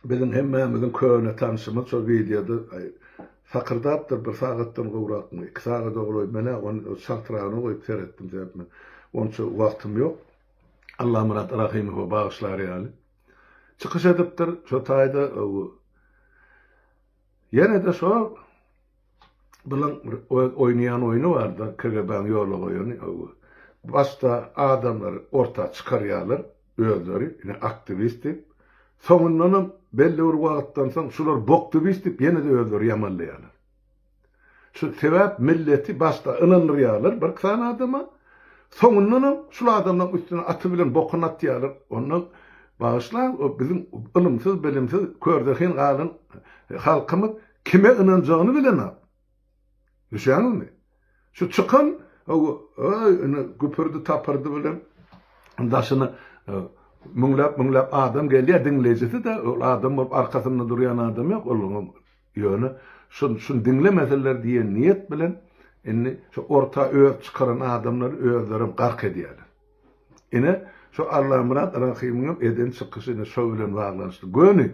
Biziň hemmämiziň köne tanşymyz şol wideoda sakyrdapdyr bir sagatdan gowrakmy, iki sagada golaý men-ä ony çaltragyna goýup seretdim sebäp men onça wagtym ýok. Allamyrat Rahymowa bagyşlar ýaly çykyş edipdir şo taýda ýene-de şo Bulaň bir öz oýnaýan oýny barda, KGB-niň ýola goýany. Başda adamlary orta çykarýarlar özleri, ine aktiwist diýip. Soňundanam belli bir wagtdan soň şular boktiwist diýip ýene-de özleri ýamanlaýarlar. Şu sebäp milleti başda ynandyrýarlar bir sany adama, soňundanam şul adamlaryň üstüne aty bilen bokuny atýarlar. Onda bagyşlaň, o biziň ylymsyz, bilimsiz, körzehin galan halkymyz Kime ynanjagyny bilenok. Düşýäňizmi? Şu çykan öý ine güpürdi tapyrdy bilen daşyna müňläp müňläp adam gelýär diňleýjisi-de ol adam bolup arkasynda durýan adam ýok olaryň ýöne şun şuny diňlemeseler diýen niýet bilen indi şu orta öz çykaran adamlary özlerem gark edýärler. Ine şu Allamyrat Rahymyňam eden çykyşy ine şo bilen baglanyşly. Göni.